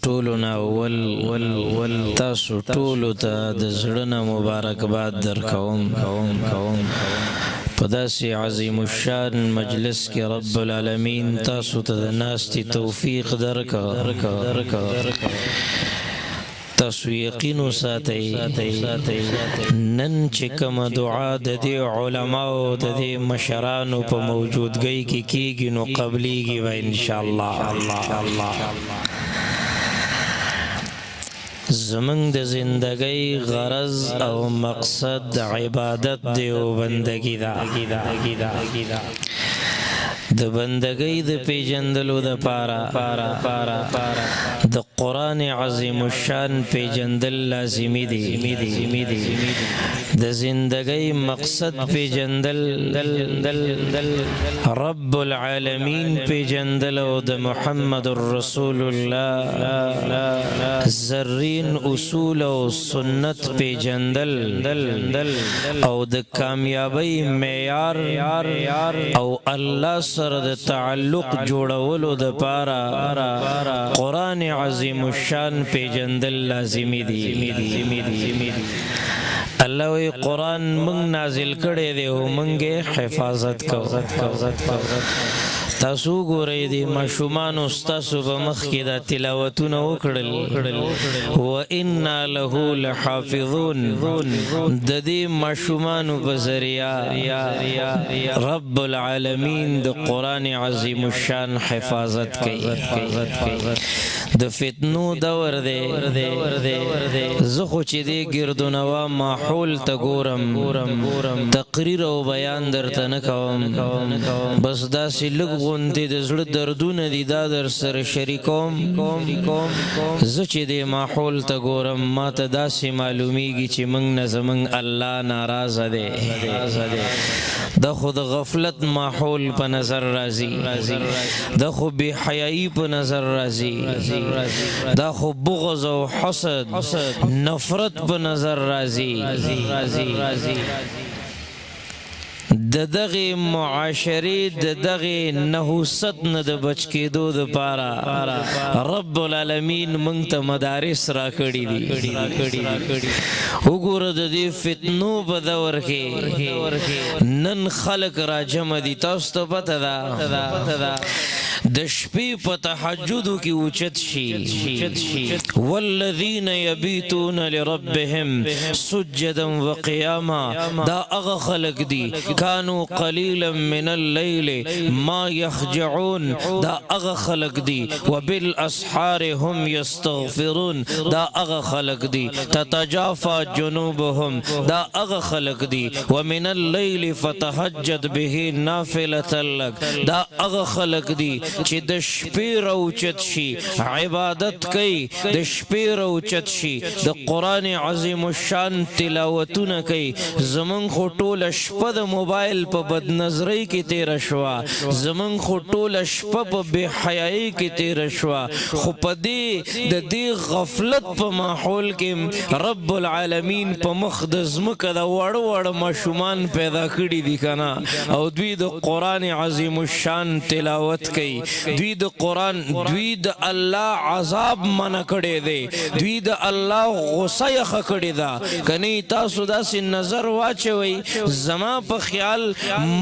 ټولو نه اول تاسو ټولو ته د زړه نه مبارکباد درکوم. په داسې عظیم الشان مجلس کې رب العالمین تاسو ته د ناستې توفیق درکړ. تاسو یقین وساتئ، نن چې کومه دعا د دې علماو د دې مشرانو په موجودګۍ کې کیږي نو قبلیږي به ان شاء الله. زمونږ د زندګۍ غرض او مقصد عبادت دی او بندګي ده. د بندګۍ د پیژندلو د پاره د قرآن عظیم الشان پیژندل لازمی دي. د زندګۍ مقصد پیژندل، رب العالمین پیژندل او د محمد رسول الله زرین اصول او سنت پیژندل او د کامیابۍ معیار او الله سره د تعلق جوړولو د پاره قرآن عظیم الشان پیژندل لازمی دي. الله وی قرآن مونږ نازل کړی دی او مونږ حفاظت کوو. تاسو ګورئ دې ماشومانو ستاسو په مخ کې دا تلاوتونه وکړل، وانا له لحافظون. د دې ماشومانو په ذریعہ رب العالمین د قرآن عظیم الشان حفاظت کوي. د فتنو دور دی. زه خو چې دې ګردونوا ماحول ته ګورم، تقریر او بیان درته نه کوم، بس داسې لږ غوندې د زړه دردونه دي، دا در سره شریکوم. زه چې دې ماحول ته ګورم، ما ته داسې معلومیږي چې موږ نه زمونږ الله ناراضه دی. د خو د غفلت ماحول په نظر راځي، د خو بې حیايي په نظر راځي، دا خو بغض او حسد نفرت په نظر راځي. د دغه معاشرې د دغه نحوست نه د بچ کېدو د پاره رب العالمین مونږ ته مدارس راکړي دي. وګوره، د دې فتنو په دور کې نن خلک راجمع دي. تاسو ته پته ده، د شپې په تهجدو کې اوچت شي. والذین یبیتون لربهم سجدا وقیاما، دا هغه خلک دي. کانوا قلیلا من الليل ما یخجعون، دا هغه خلک دي. وبالاسحار هم یستغفرون، دا هغه خلک دي. تتجافى جنوبهم، دا هغه خلک دي. ومن الليل فتهجد به نافلة لك، دا هغه خلک دي چې د شپې راوچت شي، عبادت کوي، د شپې راوچت شي، د قرآن عظیم الشان تلاوتونه کوي. زمونږ خو ټوله شپه د موبایل په بدنظرۍ کې تیره شوه، زمونږ خو ټوله شپه په بې حیايۍ کې تیره شوه، خو په دې د دې غفلت په ماحول کې رب العالمین په مخ د ځمکه د واړه واړه ماشومان پیدا کړي دي کنه، او دوی د قرآن عظیم الشان تلاوت کوي. دوی د قرآن، دوی د الله عذاب منع کړی دی، دوی د الله غصه یخه کړې ده. کني تاسو داسې نظر واچوئ، زما په خیال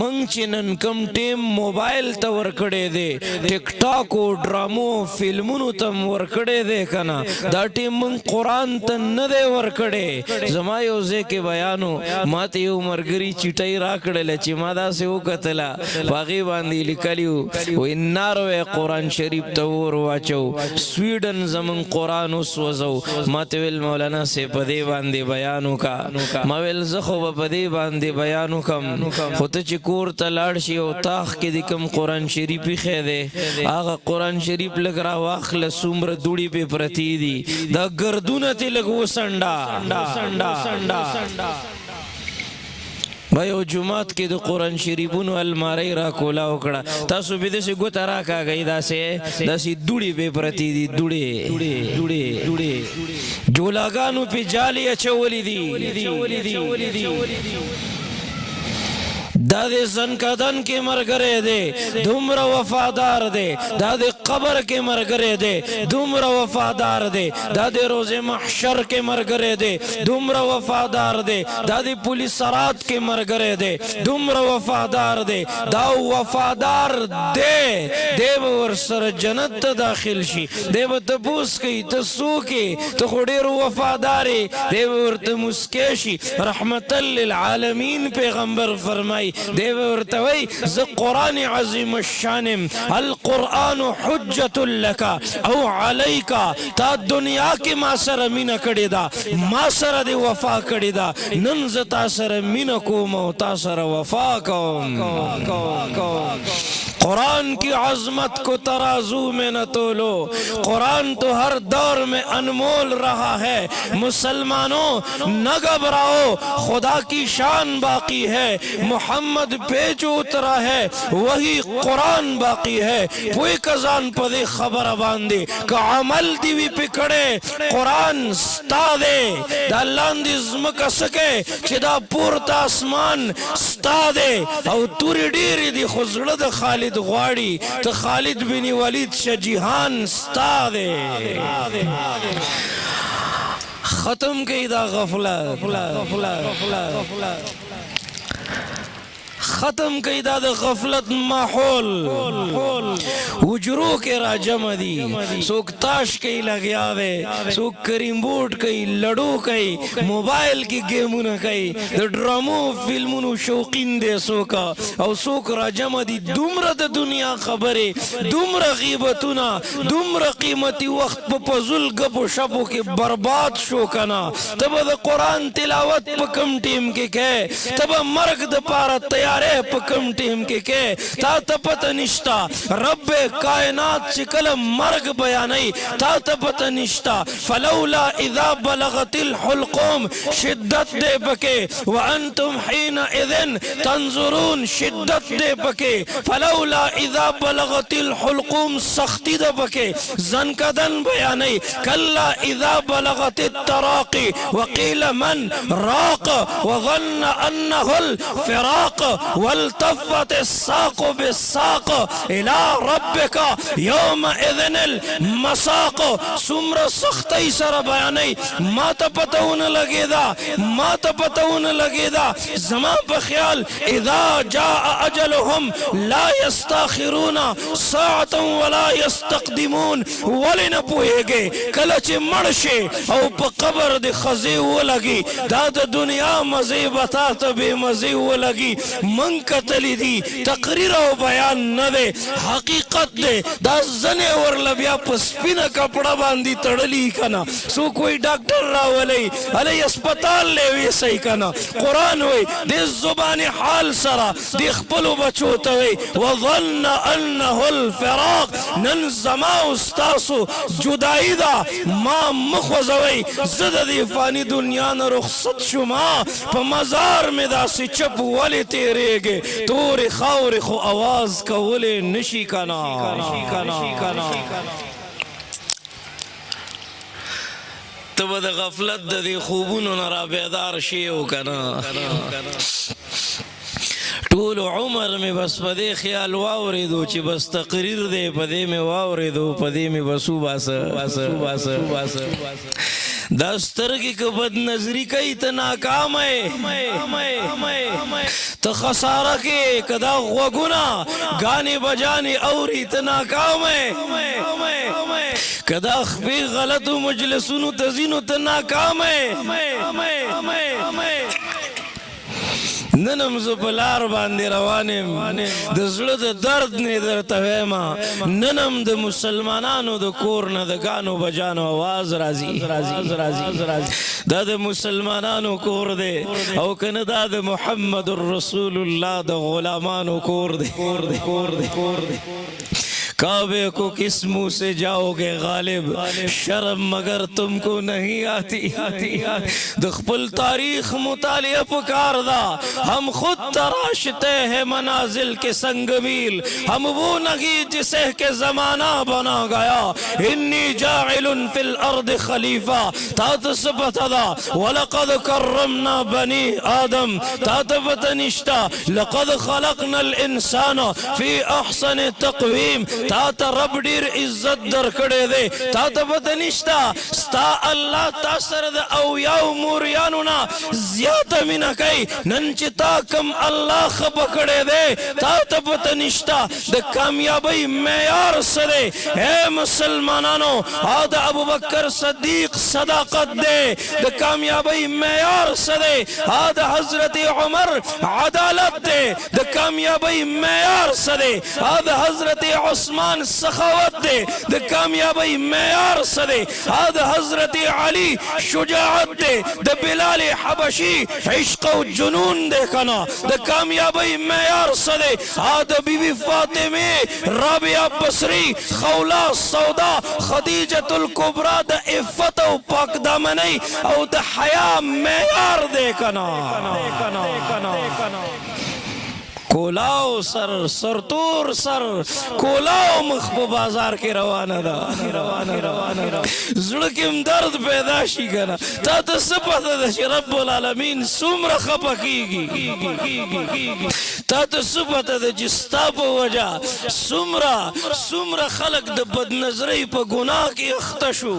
مونږ چې نن کم ټیم موبایل ته ورکړی دی، ټیک ټاک او ډرامو فلمونو ته ورکړی دی کنه، دا ټیم مونږ قرآن ته نه دی ورکړی. زما یو ځای کې بیانو، ما ته یو مرګري چټۍ راکړله چې ما داسې وکتله، په هغې باندې لیکلي وو، وایي ناروې قرآن شریف ته اور واچو، سویډن زمونږ قرآن وسوځو. ما ته ویل، مولانا صاحب، په دې باندې بیان وکړه. ما ویل، زه خو به په دې باندې بیان وکم، خو ته چې کور ته لاړ شي او تاخ کې د کوم قرآن شریف ایښی دی، هغه قرآن شریف لږ راواخله، څومره دوړي پې پرتې دي، دا ګردونه ترې لږ وڅنډه. ما یو جومات کې د قرآن شریفونو المارۍ را کولا وکړه، تاسو به داسې ګوته راکاږئ، داسې داسې دوړې به پرتې دي، دوړې دوړې دوړې، جولاګانو پې جالې اچولې دي. دا د زنکدن کې مرګره دی، دومره وفادار دی. دا د قبر کې مرګره دی، دومره وفادار دی. دا د روز محشر کې مرګره دی، دومره وفادار دی. دا د پولیس سرات کې مرګره دی، دومره وفادار دی. دا وفادار دی، دی به ورسره جنت ته داخل شي. دی به تپوس کوي، ته څوک یې؟ ته خو ډېر وفادار یې. دی به ورته موسکی شي. رحمتا للعالمین پیغمبر فرمای، دی به ورته وایي، زه قرآن عظیم الشان یم. القرآن حجة لک او علیک. تا دنیا کې ما سره مینه کړې ده، ما سره دې وفا کړې ده، نن زه تا سره مینه کوم او تا سره وفا کوم. قرآن کی عظمت کو ترازو میں نہ تولو، قرآن تو ہر دور میں انمول رہا ہے. مسلمانوں، نہ گھبراؤ، خدا کی شان باقی ہے. محمد پہ جو اترا ہے، وہی قرآن باقی ہے. پوه که ځان په دې خبره باندې، که عمل دې وي پې کړی، قرآن ستا دی. دا لاندې ځمکه څه کوې چې دا پورته اسمان ستا دی؟ او تورې ډېرې دي خو زړه د خالد غواړي، ته خالد بن ولید شه، جهان ستا دی. ختم کړئ دا غفلت، ختم کړئ دا د غفلت ماحول. حجرو کې راجمع دي، څوک تاش کوي لګیا دی، څوک کریم بورډ کوي، لډو کوي، موبایل کې ګیمونه کوي، د ډرامو فلمونو شوقین دی څوک، او څوک راجمع دي. دومره د دنیا خبرې، دومره غیبتونه، دومره قیمتي وخت په فضول ګپو شپو کې برباد شو کنه. ته به د قرآن تلاوت په کوم ټیم کې کې؟ ته به مرګ د پاره تیارې په کوم ټیم کې کې؟ تا ته پته نشتا، رب کائنات چې کله مرګ بیانوي، تا ته پته نشتا. فلولا اذا بلغت الحلقوم، شدت دې پکې. وانتم حينئذ تنظرون، شدت دې پکې. فلولا اذا بلغت الحلقوم، سختی ده پکې. زنکدن بیانوي. کلا اذا بلغت التراقي وقيل من راق وظن انه الفراق والتفت الساق بالساق الى ربك يومئذ المساق. څومره سختۍ سره بیانوي. ما ته پته ونه لګېده، ما ته پته ونه لګېده. زما په خیال اذا جاء اجلهم لا يستاخرون ساعة ولا يستقدمون. ولې نه پوهېږې؟ کله چې مړ شې او په قبر د خزې ولګي، دا د دنیا مزې به تا ته بې مزې ولګي. من کتلې دي، تقریر او بیان نه دی، حقیقت دی. دا ځنې ورله بیا په سپینه کپړه باندې تړلي که نه. څوک وایي ډاکټر راولئ، هلئ هسپتال له ویسئ که نه. قرآن وایي، د زبان حال سره د خپلو بچو ته وایي، وظن انه الفراق. نن زما او ستاسو جدایي ده، ما مه خوځوئ. زه د دې فاني دنیا نه رخصت شوم، په مزار مې داسې چپ ولې تېرېږې؟ تورې خاورې خو اواز کولی نشي که نه. ته به د غفلت د دې خوبونو نه را بیدار شې او که نه؟ ټول عمر مې بس په دې خیال واورېدو چې بس تقریر دی، په دې مې واورېدو، په دې مې بس وباسه. دا سترګې که بد نظری کوي، ته ناکام یې، ته خساره کې. که دا غوږونه ګانې بجانې اوري، ته ناکام یې. که دا خپې غلطو مجلسونو ته ځي، نو ته ناکام یې. نن هم زه په لار باندې روان یم، د زړه د درد نه درته وایم، نن هم د مسلمانانو د کور نه د ګانو بجانو اواز راځي. دا د مسلمانانو کور دی او کنه دا د محمد رسول الله د غلامانو کور دی؟ کعبے کو کس منہ سے جاؤ گے غالب، شرم مگر تم کو نہیں آتی۔ د خپل تاریخ مطالعه پکار ده۔ ہم خود تراشتے ہیں منازل کے سنگ میل، ہم وہ نہیں جسے کہ زمانہ بنا گیا۔ انی جاعل فی الارض خلیفہ، تا ته څه پته ده؟ ولقد کرمنا بني آدم، تا ته پته نشته؟ لقد خلقنا الانسان فی احسن تقویم، تا ته رب ډیر عزت درکړی دی، تا ته پته نشته؟ ستا الله تا سره د اویاو موریانو نه زیاته مینه کوي۔ نن چې تا کم الله خپه کړی دی، تا ته پته نشته د کامیابۍ معیار څه دی؟ اے مسلمانانو، د ابوبکر صدیق صداقت دی د کامیابۍ معیار څه دی؟ د حضرت عمر عدالت دی د کامیابۍ معیار څه دی؟ د حضرت عثمان سخاوت دی د کامیابۍ معیار څه دی؟ د حضرت علی شجاعت دی، د بلال حبشي عشق او جنون دی کنه؟ د کامیابۍ معیار څه دی؟ د بیبي فاطمه، رابعه بصری، خوله سودا، خدیجه الکبرى د عفت او پاک دامنۍ او د حیا معیار دی کنه؟ کولاو سر، سرتور سر، کولاو مخ په بازار کې روانه ده، زړه کې هم درد پیدا شي کنه۔ تا ته څه پته ده چې رب العالمین څومره خپه کیږي؟ تا ته څه پته ده چې ستا په وجه څومره خلک د بدنظرۍ په ګناه کې اخته شو؟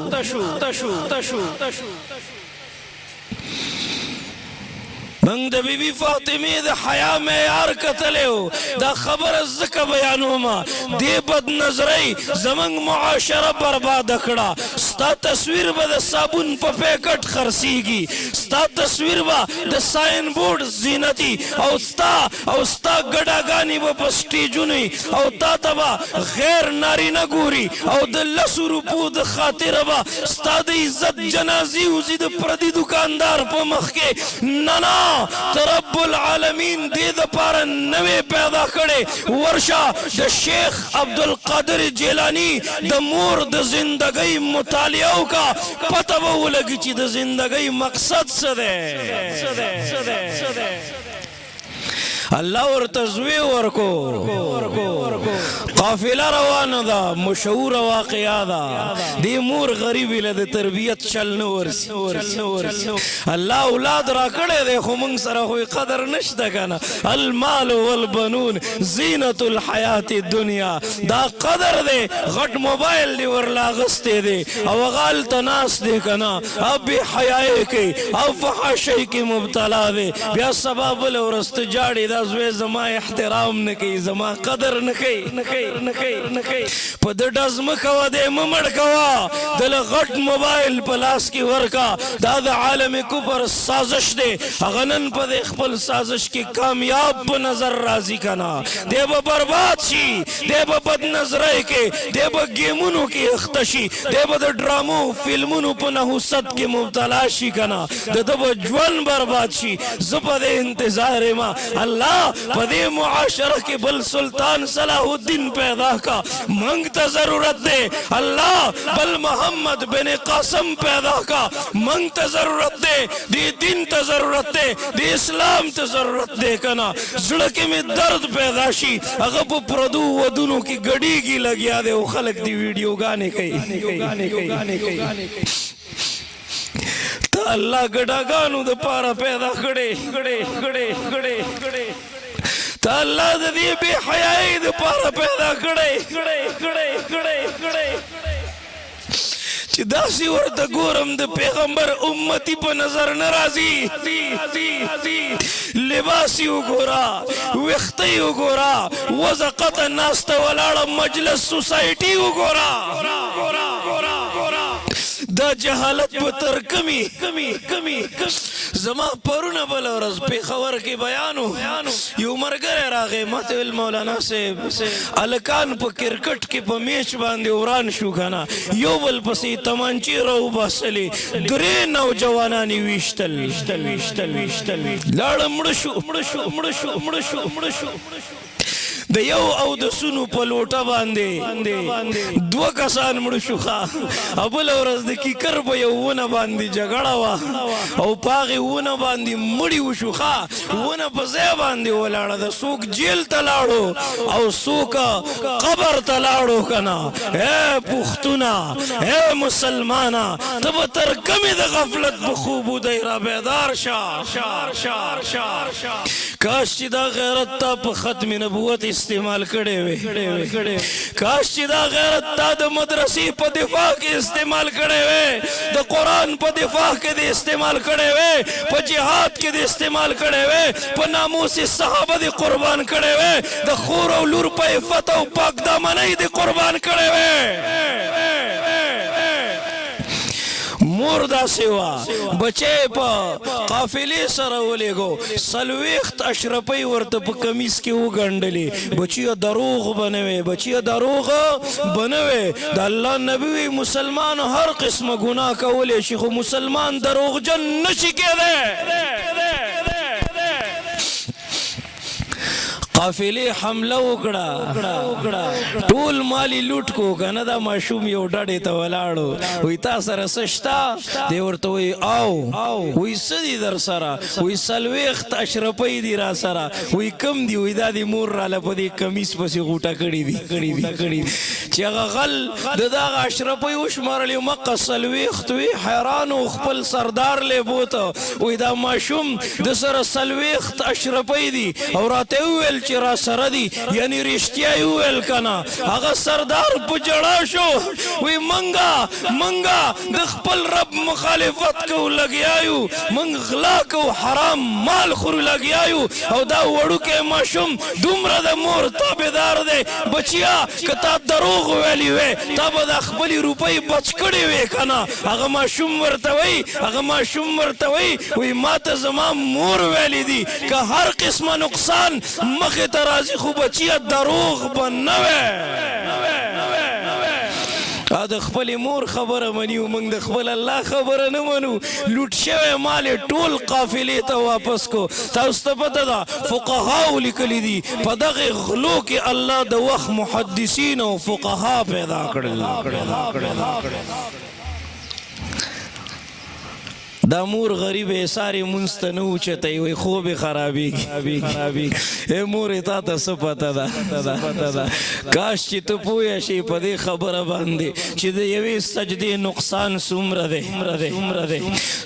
موږ د بیبي فاطمې د حیا معیار کتلی و۔ دا خبره ځکه بیانوم، دې بد نظرۍ زموږ معاشره برباده کړه۔ ستا تصویر به د صابون په پیکټ خرڅیږي، ستا تصویر به د ساین بورډ زینتي، او ستا ګډاګانې به په سټیجونو، او تا ته به غیر نارینه ګوري، او د 10 روپو د خاطره به ستا د عزت جنازې وځي د پردي دکاندار په مخ کې۔ نه نه، ته رب العالمین دې دپاره نوې پیدا کړې۔ ورشه د شیخ عبدالقادر جیلانی د مور د زندګۍ مطالعه وکړه، پته به ولګي چې د زندګۍ مقصد څه دی۔ الله ورته زوی ورکو، قافله روانه ده، مشهور واقعا ده۔ دی مور غریبی له د تربیت چل نه ورسی۔ الله اولاد را کړی دی، خو مونږ سره خو قدر نشته کنه۔ المال والبنون زینت الحیات الدنیا، دا قدر دی۔ غټ موبایل دی ورلا غستې دی او غال تناس دی کنه، او بے حیاي کې او فحاشي کې مبتلا دی۔ بیا سبا بل ورځ ته جاړي، دا زوی زما احترام نه کوي، زما قدر نه کوي، نه کوي، نه کوي، نه کوي۔ په د ډز مخه دی ممړ کوا، دل غټ موبایل په لاس کې ورکا۔ دا د عالم کفر سازش دی۔ هغه نن په خپل سازش کې کامیاب په نظر راضی کنا، دی به برباد شي، دی به بد نظرۍ کې، دی به گیمونو کې اخته شي، دی به د ډرامو فلمونو په نحوست کې مبتلا شي کنا، د ده به ژوند برباد شي۔ زه په دې انتظار یم، الله په دې معاشره کې بل سلطان صلاح الدین پیدا کا، منگ ته ضرورت دی۔ الله بل محمد بن قاسم پیدا کا، منگ ته ضرورت دی، دی دین ته ضرورت دی، دی اسلام ته ضرورت دی کنا۔ زړه کې می درد پیدا شي۔ هغه په پردو ودونو کې ګډیږي لګیا دی، او خلک دی ویډیوګانې کوي۔ ته الله ګډاګانو د پاره پیدا کړي کړي کړي کړي کړي؟ ته الله د دې بے حیاي د پاره پیدا کړي کړي کړي کړي کړي؟ چې داسې ورته ګورم، د پیغمبر امتی په نظر نه راځي۔ لباس یې وګوره، ویښته یې وګوره، وزقته ناسته ولاړه مجلس سوسایټي وګوره۔ دا جهالت به تر کمی کمی کمی؟ زما پرونه بل ورځ پېښور کې بیانو، یو مرګره راغی، ماته ویل، مولانا صاحب، الکان په کرکټ کې په میچ باندې وران شو کنه، یو بل پسې تمانچې راوباسلې، درې نوجوانان یې ویشتل، لاړه مړه شو، مړه شو، مړه شو، مړه شو، مړه شو۔ د یو او د سونو په لوټه باندې دوه کسان مړه شو ښه. او بله ورځ د کیکر په یو ونه باندې جګړه وه او په هغې ونه باندې مړي وشو ښه. ونه په ځای باندې ولاړه ده، څوک جیل ته لاړو او څوک قبر ته لاړو کنه. اے پښتونه، اے مسلمانه، ته به تر کومې د غفلت په خوب وده یې؟ را بیدار شه. کاش چې دا غیرت تا په ختم نبوت استعمال کړی وي، کاش چې دا غیرت تا د مدرسې په دفاع کې استعمال کړی وي، د قرآن په دفاع کې دې استعمال کړی وي، په جهاد کې دې استعمال کړی وي، په ناموس صحابه دې قربان کړی وي، د خور او لور په عفت او پاک دامنۍ دې قربان کړی وي. مور داسې وه، بچی په قافلې سره ولېږو، 40 اشرپۍ ورته په کمیس کې وګنډلې. بچیه دروغ به نه وې، بچیه دروغ به نه وې. د الله نبي وي مسلمان هر قسمه ګناه کولی شي، خو مسلمان دروغجن نشي کېدی. قافلې حمله وکړه، ټول مال یې لوټ کو کنه. دا ماشوم یو ډډې ته ولاړو، وی تا سره څه شته؟ دی ورته وی او وی څه دي در سره؟ وی 40 اشرپۍ دي را سره. وی کم دي؟ وی دا دي مور راله په دې کمیس پسې غوټه کړي دي. چې هغه غل د دغه اشرپۍ وشمارلې، مقه 40 وي. حیران و، خپل سردار له بوته، وی دا ماشوم د سره 40 اشرپۍ دي او راته وویل چې را سره دي، یعنی رښتیا یې وویل که نه؟ هغه سردار په ژړا شو، وی منګه د خپل رب مخالفت کوو لګیا یو، منګ غلا کوو، حرام مال خورو لګیا یو، او دا وړوکی ماشوم دومره د مور تابعدار دی. بچیا، که تا دروغ ویلی وی، تا به دا خپلې روپۍ بچ کړې وې که نه؟ هغه ماشوم ورته وایي، هغه ماشوم ورته وایي، وایي ماته زما مور ویلي دي که هر قسمه نقصان مخې ته راځي، خو بچیه دروغ به نه وې. د خپلې مور خبره مني او موږ د خپل الله خبره نه منو. لوټ شوی مال یې ټول قافلې ته واپس کو. تاسو ته پته ده، فقهاو لیکلي دي، په دغه غلو کې الله د وخت محدثین او فقها پیدا کړل. دا مور غریب ساري مونځ ته نه اوچتوي، وایي خوب یې خرابېږي. ای مورې، تا ته څه پته ده؟ کاش چې ته پوه شې په دې خبره باندې چې د یوې سجدې نقصان څومره دی.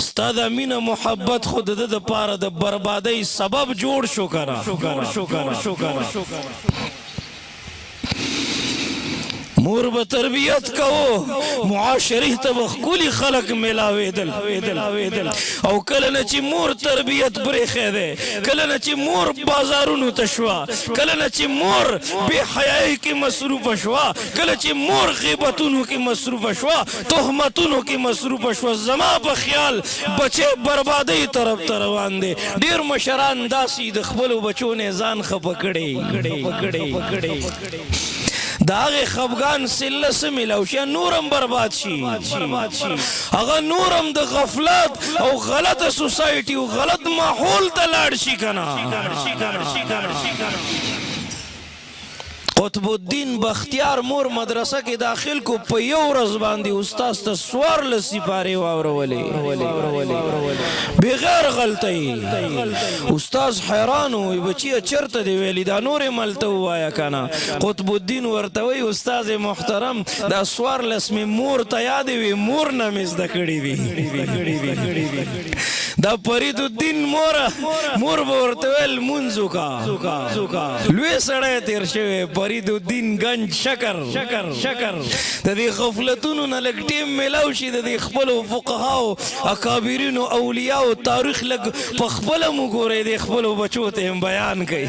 ستا دا مینه محبت خو د ده دپاره د بربادۍ سبب جوړ شو که نه؟ مور به تربیت کوو، معاشرې ته به ښکلي خلک ملاوېدل، او کله نه چې مور تربیت پرېښی دی، کله نه چې مور بازارونو ته شوه، کله نه چې مور بې حیایۍ کې مصروفه شوه، کله چې مور غیبتونو کې مصروفه شوه، تهمتونو کې مصروفه شوه، زما په خیال بچی بربادۍ طرف ته روان دی. ډېر مشران داسې د خپلو بچو نه ځان خفه کړي. د هغې خفګان سله څه ملاو شي؟ نورم برباد شي، هغه نورم د غفلت او غلطه سوسایټي او غلط ماحول ته لاړ شي که نه؟ قطب الدین بختیار مور مدرسه کې داخل کو، په یو ورځ باندې استاد ته 14 سپارې واورولې بغیر غلطۍ. استاد حیران وي، بچیه چرته دی ویلی؟ دا نورې ملته ووایه که نه؟ قطب الدین ورته وایي، استاد محترم، دا 14 مې مور ته یادې وي، مور نه مې زده کړي دي. دا فرید الدین مور به ورته ویل مونځ وکړه. لوی سړی تیر شوی فرید الدین گنج شکر د دې غفلتونو نه لږ ټیم میلاو شي. د دې خپلو فقهاو، اکابرینو، اولیاو تاریخ لږ په خپله مو ګورئ، د خپلو بچو ته هم بیان کړئ.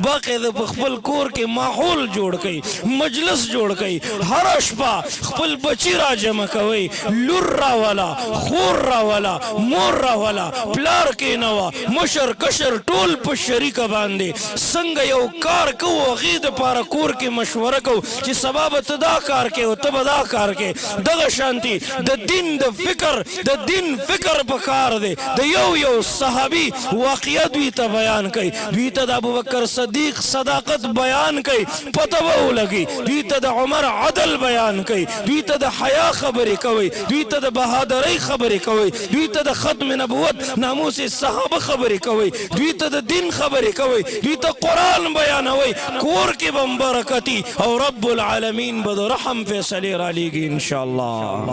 باقاعده په خپل کور کې ماحول جوړ کړئ، مجلس جوړ کړئ، هره شپه خپل بچي را جمع کوئ، لور راوله، خور راوله، مور راوله، پلار کېنوه، مشر کشر ټول په شریکه باندې څنګه یو کار کوو، هغې دپاره کور کور کې مشوره کو چې سبا به ته دا کار کې او ته به دا کار کې. دغه شانتي د دین د فکر، د دین فکر په کار دی. د یو یو صحابي واقعه دوی ته بیان کړئ، دوی ته د ابوبکر صدیق صداقت بیان کړئ، پته به ولګي. دوی ته د عمر عدل بیان کړئ، دوی ته د حیا خبرې کوئ، دوی ته د بهادرۍ خبرې کوئ، دوی ته د ختم نبوت ناموس صحابه خبرې کوئ، دوی ته د دین خبرې کوئ، دوی ته قرآن بیانوئ. کور کې به برکتي او رب العالمین به د رحم فیصلې رالیږي ان شاء الله.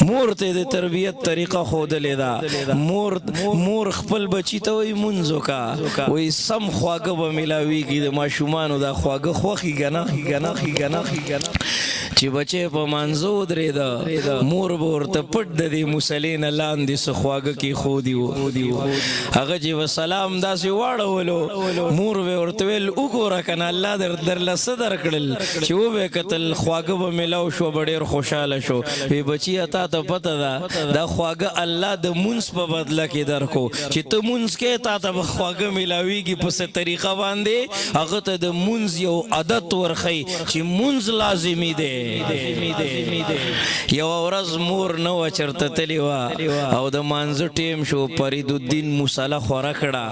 مور ته د تربیت طریقه ښودلې ده. مور خپل بچی ته وایي مونځ وکړه، وایي سم خواږه به میلاویږي. د ماشومانو دا خواږه خوښي که نه که نه که نه چې بچی په مانځه ودرېده، مور به ورته پټ د دې مصلې نه لاندې څه خواږه کېښودي وو. هغه چې به سلام داسې واړولو، مور به ورته ویل وګوره که نه الله درله څه درکړل. چې وبه کتل خواږه به میلاو شو، به ډېر خوشحاله شو. وی بچیه تا ته پته ده دا خواږه الله د مونځ په بدله کې درکو، چې ته مونځ کې تا ته به خواږه میلاویږي. په څه طریقه باندې هغه ته د مونځ یو عادت ورښیي چې مونځ لازمي دی. یوه ورځ مور نه وه، چېرته تللې وه او د مانځه ټیم شو. فرید الدین مصله خوره کړه.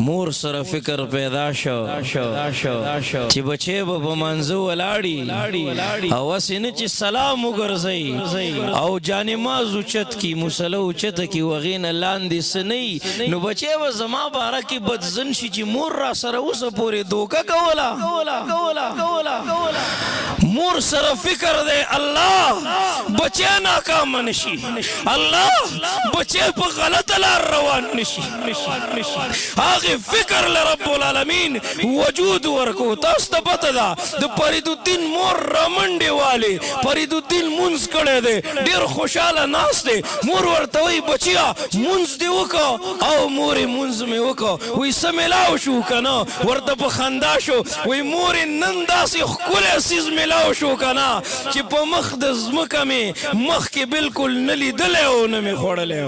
مور سره فکر پیدا شو چې بچی به په مانځه ولاړي او هسې نه چې سلام وګرځوي او جانماز اوچت کړي، مصله اوچته کړي، هغې نه لاندې څه نه وي، نو بچی به زما باره کې بدظن شي چې مور را سره اوسه پورې دوکه کوله. مور سره فکر دی، الله بچی ناکام نشي، الله بچی په غلطه لار روان نشي. هغه فکر له رب العالمین وجود ورکو. تاسو ته پته ده د فرید الدین مور رامنډې والي، فرید الدین مونځ کړی دی، ډېر خوشحاله ناست دی. مور ورته وایي بچیه مونځ دې وکړه؟ او مورې مونځ مې وکړه. وایي څه میلاو شو که نه؟ ورته په خندا شو، وایي مورې نن داسې ښکلی څیز میلاو شو که نه چې په مخ د ځمکه مې مخکې بالکل نه لیدلی او نه مې خوړلی.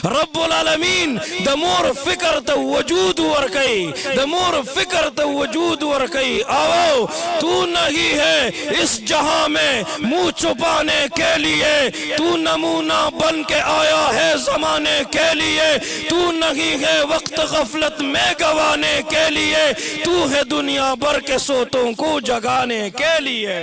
رب العالمین د مور فکر ته وجود ورکوي، د مور فکر ته وجود ورکوي. او تو نہیں ہے اس جہاں میں منہ چھپانے کے لیے، تو نمونہ بن کے آیا ہے زمانے کے لیے، تو نہیں ہے وقت غفلت میں گوانے کے لیے، تو ہے دنیا بھر کے سوتوں کو جگانے کے لیے.